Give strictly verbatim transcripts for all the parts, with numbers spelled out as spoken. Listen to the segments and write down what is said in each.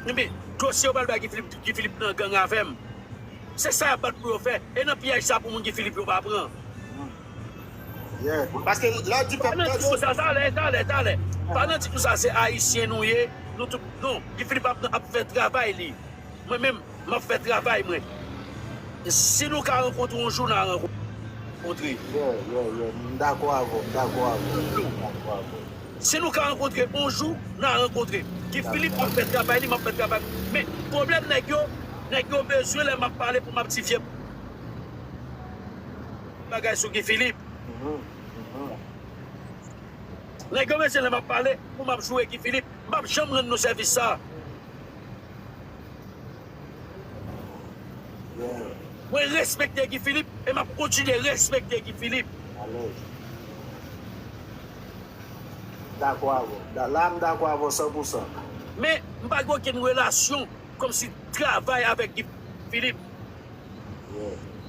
Ebyen, dosye yo pral bay Guy Philippe, Guy Philippe nan gang avè m. Se sa y ap bat pou yo fè. E nan pyèj sa pou moun Guy Philippe yo pa pran. Yeah. Paske lè w di pèp nan di konsa, talè, talè, talè. Pa nan di konsa se Ayisyen nou ye, nou tout. Non, Guy Philippe ap, ap fè travay li. Mwen menm, m ap fè travay mwen. Si nou ka rankontre yon jou, n a rankontre. Yeah, yeah, yeah. M dakò avè w, m dakò avè w. M dakò avè w. Si nou ka rankontre yon jou, n a rankontre. Guy Philippe ap fè travay li, m ap fè travay. Men, pwoblèm nèg yo, nèg yo bezwen lè m ap pale pou m ap di vye bagay sou Guy Philippe. Nèg yo bezwen lè m ap pale pou m ap joure Guy Philippe. M p ap janm rann nou sèvis sa. Mwen respekte Guy Philippe e m ap kontinye respekte Guy Philippe. Dakò avè w. La m dakò avè w san pou san. Men, m pa gen okenn relasyon kòmsi travay avèk Guy Philippe.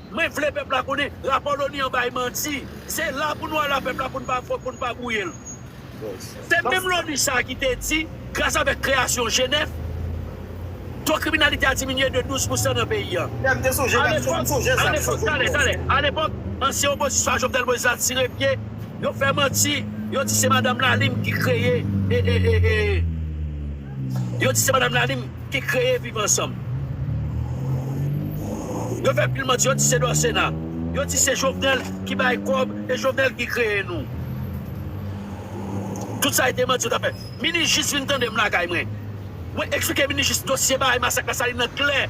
Mwen vle pèp la konnen rapò Loni an bay manti. Se la pou nou al a pèp la pou n pa pou n pa bwouye l. Se menm Loni sa a ki te di, gras avèk kreyasyon G nèf, to kriminalite a diminye de douz pousan nan peyi a. Lè m te sonje la, m sonje sa, m sonje. Alepòk, alepòk, ansyen opozisyon a Jovenel Moïse la tire pye, yo fè manti, yo di se madanm Lalim ki kreye, e, e, e, e, yo di se madanm Lalim ki kreye Viv Ansanm. Yo fè pil manti, yo di se Dòsena. Yo di se Jovenel ki bay kòb e Jovenel ki kreye nou. Tout sa e te manti yo t ap fè. Minis Jis vin tande m lakay mwen. Mwen eksplike Minis Jis dosye bagay masak Lasalin nan klè.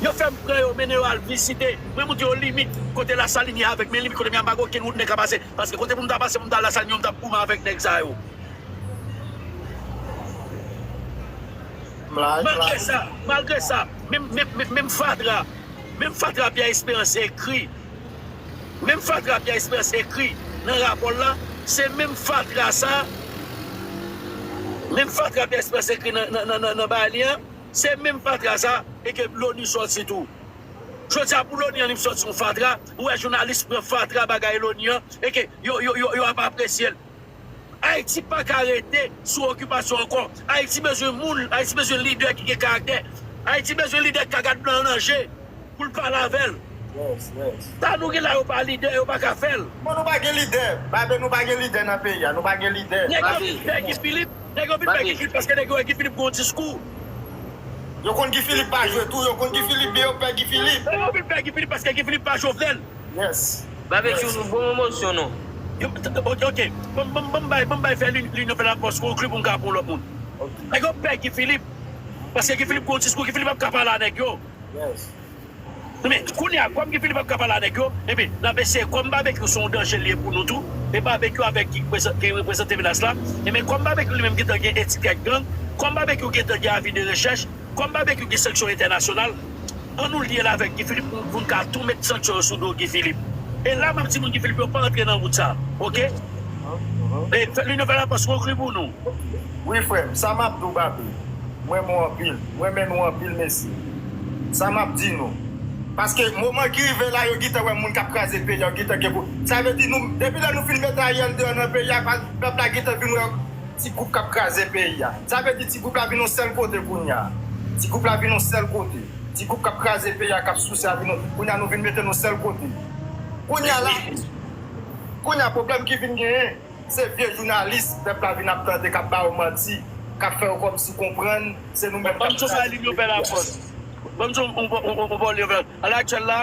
Yo fè m pran yo, mennen yo al vizite. Mwen montre yo limit kote Lasalin ye avèk, men limit kote m ye a, m pa gen okenn wout nèg ka pase. Paske kote pou m ta pase, pou m ta al Lasalin, yo m t ap goumen avèk nèg sa yo. Malgre sa, malgre sa, menm, menm, menm, menm fatra, menm fatra Pierre Espérance ekri, menm fatra Pierre Espérance ekri nan rapò l la, se menm fatra sa, menm fatra Pierre Espérance ekri nan, nan, nan, nan, nan bagay li an, se menm fatra sa, e ke Loni sòti tou. Jodi a pou Loni an li sòti yon fatra, ou wè jounalis pran fatra bagay Loni an, e ke yo, yo, yo, yo ap apresye l. Ayiti pa ka rete sou okipasyon ankò. Ayiti bezwen moun, Ayiti bezwen lidè ki gen karaktè. Ayiti bezwen lidè ki ka gad blan an nan je pou l pale avè l. Sa nou gen la yo pa lidè, yo pa ka fè l. Bon, nou pa gen lidè. Babe, nou pa gen lidè nan peyi a. Nou pa gen lidè. Nèg yo vin pè Guy Philippe, nèg yo vin pè Guy Philippe paske nèg yo wè Guy Philippe gen yon diskou. Yo konn Guy Philippe pa jwe tou, yo konn Guy Philippe, men yo pè Guy Philippe. Nèg yo vin pè Guy Philippe paske Guy Philippe pa Jovenel. Yes. Babekyou, nou bon emosyon non. Yo, ok, ok. Ban m, ban m, ban m bay, ban m bay fè li, li nou fè lapòs konkli pou m ka pran lòt moun. Nèg yo pè Guy Philippe. Paske Guy Philippe gon diskou, Guy Philippe ap ka pale a nèg yo. Yes. Men, kounye a, kòm Guy Philippe ap ka pale a nèg yo, ebyen, n ap eseye, kòm Babekyou se yon danje li ye pou nou tou, e Babekyou avèk ki reprezante menas la, ebyen, kòm Babekyou li menm gentan gen etikèt gang, kòm Babekyou gentan gen avi de rechèch, kòm Babekyou gen sanksyon entènasyonal, ann nou lye l avèk Guy Philippe pou, pou n ka tou met sanksyon yo sou do Guy Philippe. E la m ap di moun Guy Philippe yo pa antre nan wout sa, oke? E fè, li nou fè lapòs konkli pou nou. Wi frè m, sa m ap di w Babe, m renmen w anpil, m renmen nou anpil mesye. Sa m ap di nou. Paske moman ki rive la yo gentan wè moun k ap kraze peyi a, yo gentan gen pou. Sa vle di nou, depi lè nou fin mete Ariel deyò nan peyi a, pèp la gentan vin wè ti gwoup k ap kraze peyi a. Sa vle di ti gwoup la vin yon sèl kote kounye a. Ti gwoup la vin yon sèl kote. Ti gwoup k ap kraze peyi a, k ap souse a vin yon, kounye a nou vin mete nou sèl kote. Kounye a la, kounye a pwoblèm ki vin genyen, se vye jounalis pèp la vin ap tande k ap ba yo manti, k ap fè yo kòmsi konprann se nou menm k ap kraze peyi a. Ban m di w yon bagay li yo fè lapòs. Ban m di w yon bagay li yo fè. Alaktyèl la,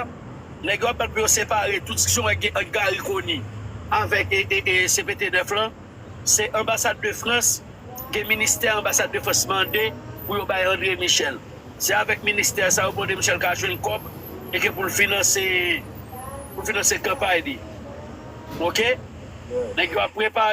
nèg yo ap bat pou yo separe tout, si w wè gen ant Garry Conille avèk e, e, e, C P T nèf lan, se anbasad de Frans, gen ministè anbasad de Frans mande pou yo bay André Michel. Se avèk ministè sa yo pou André Michel ka jwenn kòb e ke pou l finanse, pou l finanse kanpay li. Oke? Nèg yo ap prepare.